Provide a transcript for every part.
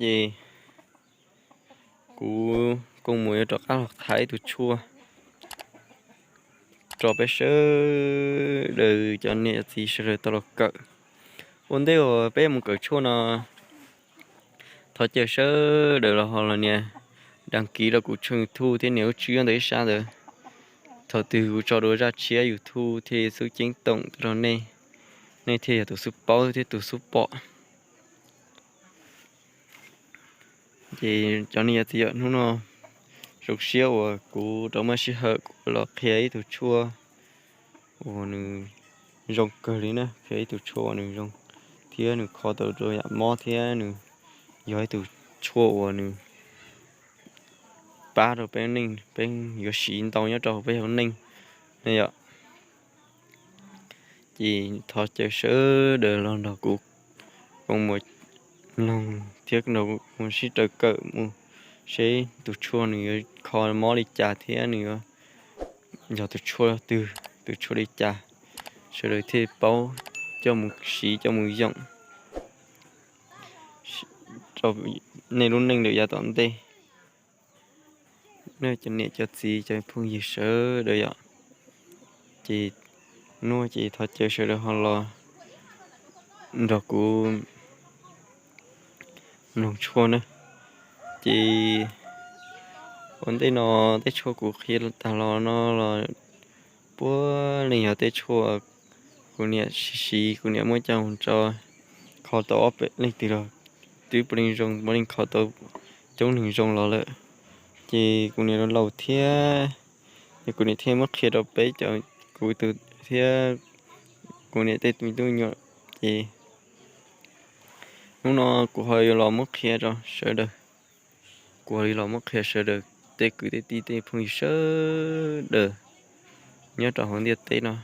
Ces kuv Kooj Muas yuav rov qab los qhia ib tug tshuaj rau peb sawv daws cov niam txiv sawv daws tau los kawm. Ua ntej uas peb mus kawm tshuaj no, thov caw sawv daws los ho los nias đăng ký rau kuv tshooj YouTube thiab nias lub tswb ntawm ib sab ntawd. Thaum twg kuv tso dua zaj tshiab YouTube thiaj xub ceeb toom tuaj rau nej, nej thiaj yog tus xub paub thiab tus xub pom. Ces cov niam txiv, hnub no zoo siab uas kuv rov muaj sij hawm kuv los qhia ib tug tshuaj uas nws zoo kawg li na, qhia ib tug tshuaj uas nws zoo thiab nws kho tau rau yam mob thiab nws yog ib tug tshuaj uas nws pab rau peb neej, peb yuav siv ntau nyob rau peb hauv neej ne yom. Ces thov caw sawv daws los nrog kuv Kooj Muas mloog thiab nrog kuv mus sib raws kawm mus seb tus tshuaj nws yuav kho mob li cas thiab nws yuav yog tus tshuaj twg, tus tshuaj li cas, sawv daws thiaj paub coj mus siv coj mus yoom rau nej lub neej lawm yav tom ntej. Nej cov niam cov txiv cov phooj ywg sawv daws yom, ces hnub no ces thov caw sawv daws ho los nrog kuv mloog tshuaj na. Ces ua ntej no tej tshuaj kuv qhia tag los no los puav leej yog tej tshuaj kuv niam siv, kuv niam muab coj mus tso kho tau ob peb leej twg los twb puav leej zoo, puav leej kho tau coob leej zoo los lawm. Ces kuv niam laus thiab, ces kuv niam thiaj muab qhia rau peb cov, kuv tus thiab kuv niam tej me tub me nyuam. Ces hnub no kuv ho yuav los muab qhia rau sawv daws, kuv ho yuav los muab qhia sawv daws tej kwv tej tij tej phooj ywg sawv daws nyob rau hauv ntiaj teb no,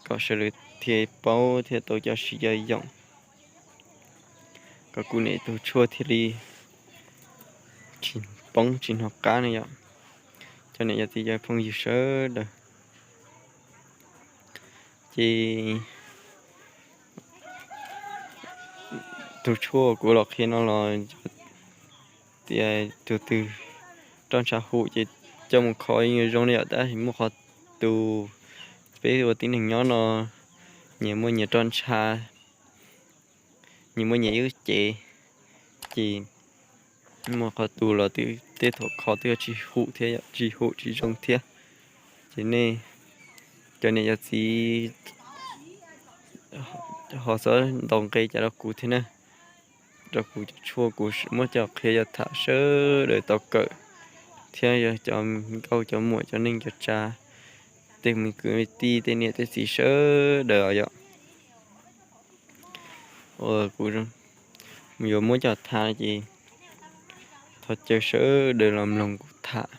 kom sawv daws thiaj paub thiaj tau coj siv coj yoom, kom kuv niam tus tshuaj thiaj li tsis poob tsis hnov qab ne yom. Cov niam cov txiv cov phooj ywg sawv daws, ces tus tshuaj kuv los qhia no los tias tus twg roj ntsha hum ces coj mus kho yeej yuav zoo li yom, tab sis muaj qhov tus, peb ua tib neeg nyob no nyias muaj nyias roj ntsha, nyias muaj nyias ib cev, ces muaj qhov tus los twb tej thaum kho twb tsis hum thiab, tsis hum tsis zoo thiab. Ces nej cov niam cov txiv ho txhob ntaus nqe cas rau kuv thiab na, rau kuv cov tshuaj kuv muab coj qhia coj tham sawv daws tau kawm, thiab yog cov nkauj cov muam cov neej cov tsa, tej me kwv me tij tej niam tej txiv sawv daws os yom. Uas kuv yuav muab coj tham ces thov caw sawv daws los mloog kuv tham.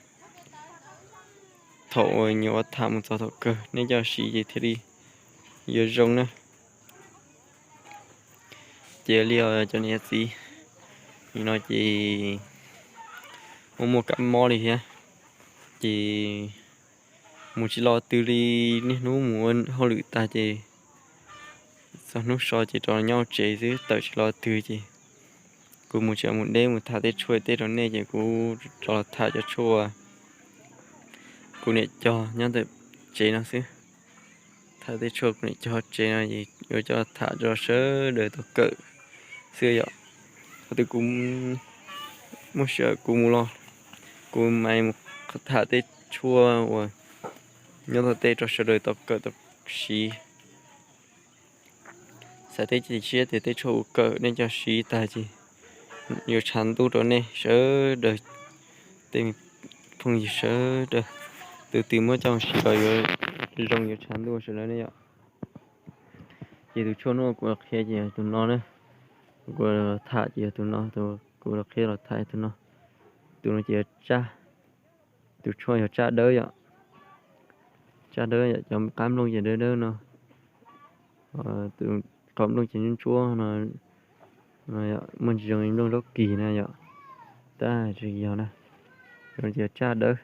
Thaum uas nyuam qhuav tham mus txog thaum kawg nej coj siv ces thiaj li yuav zoo na. Ces li os cov niam txiv, nim no ces muaj muaj kab mob li thiab, ces mus tsis los twg li, niaj hnub mus ua hauj lwm tag ces txog hnub so ces rov nyob tsev xwb, tawm tsis los twg ces kuv mus tsev mus deb mus tham tej tshuaj tej rau nej ces kuv rov los tham cov tshuaj kuv niam cog nyob ntawm tsev no xwb. Tham tej tshuaj kuv niam cog tsev no es yuav coj tham rau sawv daws tau kawm xwb yom. Qhov twg kuv muaj sij hawm kuv mus los kuv mam mus tham tej tshuaj uas nyob tom tej rau sawv daws tau kawm tau siv. Xav teb ces siab tias tej tshuaj kuv kawm nej coj siv tag ces yuav tshav ntuj rau nej sawv daws, tej phooj ywg sawv daws, tus twg muab coj siv los yuav zoo yuav tshav ntuj sawv daws ne yom. Ces tus tshuaj hnub kuv qhia ces yog tus no na, kuv tham ces yog tus no, kuv los qhia los tham tus no. Tus no ces yog tsaj, tus tshuaj yog tsaj dawb yom. Tsaj dawb yom, cov qab nplooj ces dawb dawb no, tus qhov nplooj ces ntsuab ntsuab no, muaj ntsis zoo li nplooj zaub kis na yom, tab sis yog na, tus no ces yog tsaj dawb.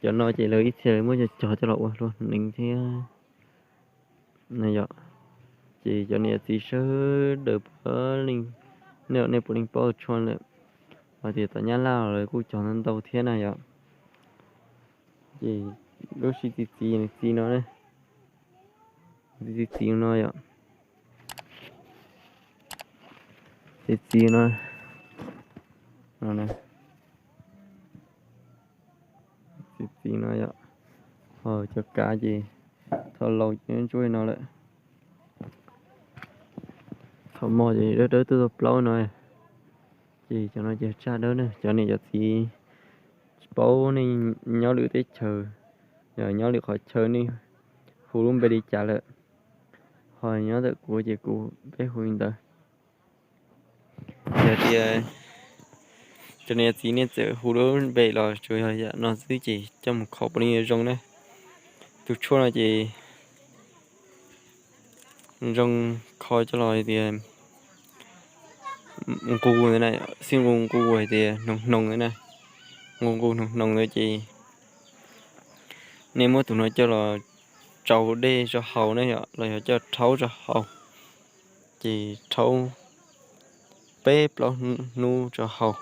Cov no ces lawv ib txhia lawv muab cog cog coj los ua hlua hneev thiab na yom. Ces cov niam txiv sawv daws puav leej, nej, nej puav leej paub tshuaj lawm, hais tias tom Nyab Laj los kuj cog ntau ntau thiab na yom. Ces lub sij txiv txiv nws txiv no, txiv txiv no yom, txiv txiv no, txiv txiv no yom, ho cov kav ces thaum laus ces ntsuab no lawm, thaum mos ces dawb dawb tuaj tuaj plaub no. Ces cov no ces tsaj dawb na, cov niam cov txiv tsis paub nej nyob lwm teb chaws, yog nyob lwm qhov chaw nej hu lub npe li cas lawm, ho nyob ntawm kuv ces kuv peb hu li ntawd. Yog tias cov niam txiv nej txawm hu lub npe los tsuas yog yam no xwb ces coj mus kho puav leej yuav zoo na. Tus tshuaj no ces zoo kho coj los hais tias nqus ntawd na, xib nqus nqus hais tias hnoos hnoos ntawd na, nqus nqus hnoos hnoos ntawd ces nej muab tus no coj los tsau dej tso haus na yom, los yog coj rhaub tso haus, ces rhaub peb plaub hnub tso haus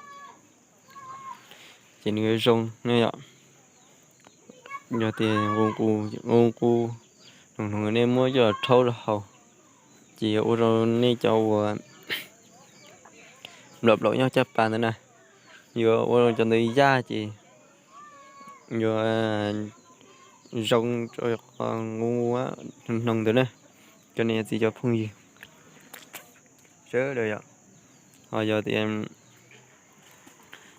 ces nws yuav zoo na yom. Yog tias nqus nqus, nqus nqus, hnoos hnoos nej muab coj los rhaub tso haus, ces yuav ua rau nej cov uas nplaum nplaum nyob caj pas ntawd na, yuav ua rau cov ntawd yaj ces yuav zoo rau qhov nqus nqus, hnoos hnoos ntawd na. Cov niam txiv cov phooj ywg sawv daws yom, ho yog tias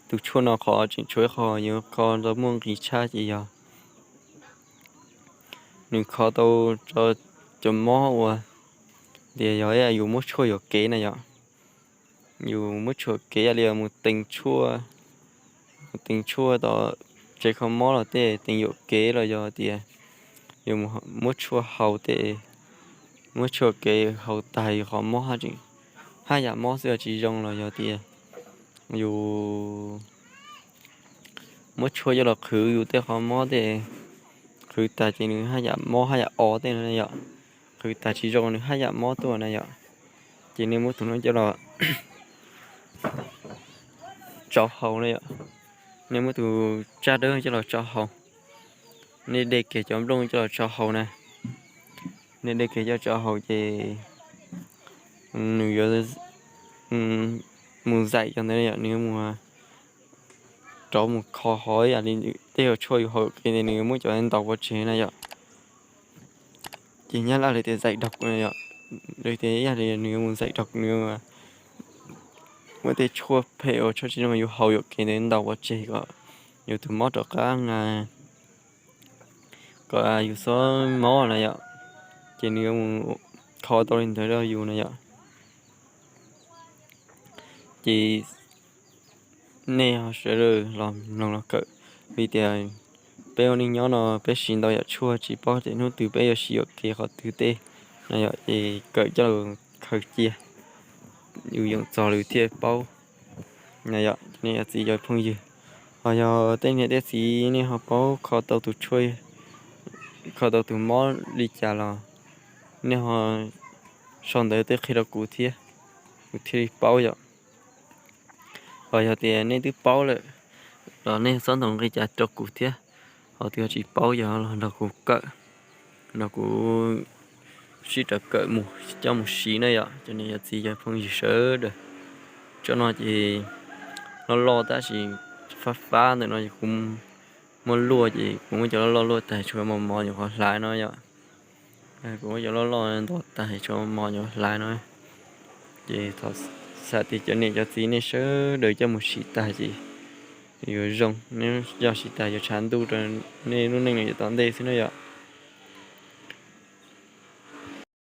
tus tshuaj no qhov tseem tshuav ib qho yuav kho tau muaj nqis tshaj ces yog nws kho tau rau cov mob uas tias yog yus muab tshuaj yuam kev na yom. Yus muab tshuaj yuam kev ib yam li mus teev tshuaj, mus teev tshuaj tom tsev kho mob los tej teev yuam kev los yog tias yus muab tshuaj haus tej, muab tshuaj yuam kev haus tag yus qhov mob haj yam mob xwb tsis zoo los yog tias yus muab tshuaj coj los qhwv yus tej qhov mob tej, qhwv tag ces nws haj yam mob haj yam o tej no yom, qhwv tag tsis zoo nws haj yam mob tuaj na yom. Ces nej muab tus no coj los tsau haus na yom, nej muab tus tsaj dawb coj los tsau haus, nej de kiag cov nplooj coj los tsau haus na, nej de kiag coj tsau haus ces nws yuav mus zaim cov ntawd yom, nws yuav mus rov mus kho hov ib yam li tej yam tshuaj yus haus yuam kev ntawd nws yuav muab cov ntaus pov tseg na yom. Ces Nyab Laj lawv tias zaim dog yom, lawv tias ib yam li nws yuav mus zaim dog, nws yuav muab tej tshuaj phem uas tshuaj tsis zoo yus haus yuam kev ntawd ntaus pov tseg kom yus tus mob rov qab, kom yus txhob mob na yom. Ces nws yuav mus kho tau li ntawd rau yus na yom. Ces nej ho sawv daws los mloog los kawm, vim tias peb ua neej nyob no peb siv ntau yam tshuaj tsis paub tias hnub twg peb yuav siv yuam kev qhov twg tej na yom, ces kawm coj los khaws cia, yus yeem txog lawm thiaj paub na yom. Nej cov txiv cov phooj ywg, ho yog tej niam tej txiv nej ho paub kho tau tus tshuaj, kho tau tus mob li cas los nej ho sau ntawv tuaj qhia rau kuv thiab, kuv thiaj li paub yom. Ho yog tias nej twb paub lawm los nej txhob ntaus nqi cas rau kuv thiab. Ho tus yog tsis paub yog los nrog kuv kawm, nrog kuv sib raws kawm mus coj mus siv na yom. Cov niam cov txiv cov phooj ywg sawv daws, tsob no ces loj loj tab sis fab fab ntawm no ces kuv muab luaj ces kuv muab cov loj loj luaj tag tshuav mos mos nyuam qhuav hlais no yom. Kuv muab cov loj loj nto tag tshuav mos mos nyuam qhuav hlais no. Ces thov xam tias cov niam cov txiv nej sawv daws coj mus siv tag ces yuav zoo, nej coj siv tag yuav tshav ntuj rau nej lub neej no yav tom ntej xwb na yom.